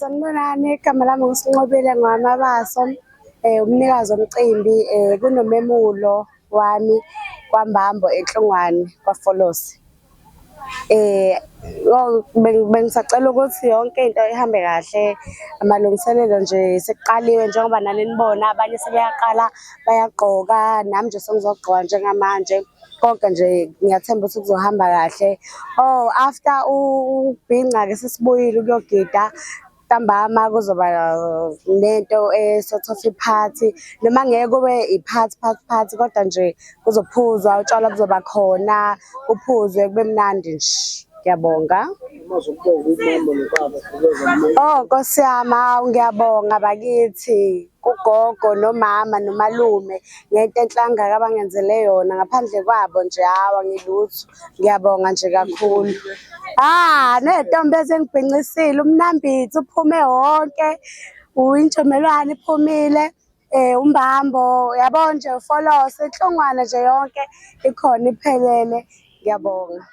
Sanibonani, igama lami nguSinqobile ngowamaBaso, umnikazi womcimbi kunomemulo wami kwaMbambo eNhlungwane kwaFolosi. Bengisacela ukuthi yonke into ihambe kahle, amalungiselelo nje sekuqaliwe njengoba nani nibona abanye sebeyaqala bayagqoka, nami nje sengizogqoka njengamanje. Konke nje ngiyathemba ukuthi kuzohamba kahle. Oh, after ukubhinca-ke sesibuyile ukuyogida, ntambama kuzoba nento e-sort of i-party, noma ngeke kube i-party party party, kodwa nje kuzophuzwa, utshwala buzoba khona, kuphuzwe kube mnandi nje. Ngiyabonga. Oh, Nkosi yami, hawu ngiyabonga bakithi kugogo nomama nomalume ngento enhle kangaka abangenzele yona. Ngaphandle kwabo nje hawu angilutho. Ngiyabonga nje kakhulu. Ah, ney'ntombi ezingibhincisile, uMnambithi uphume wonke, uIntshomelwane iphumile, uMbambo, yabo nje uFolosi, inhlungwane nje yonke ikhona iphelele. Ngiyabonga.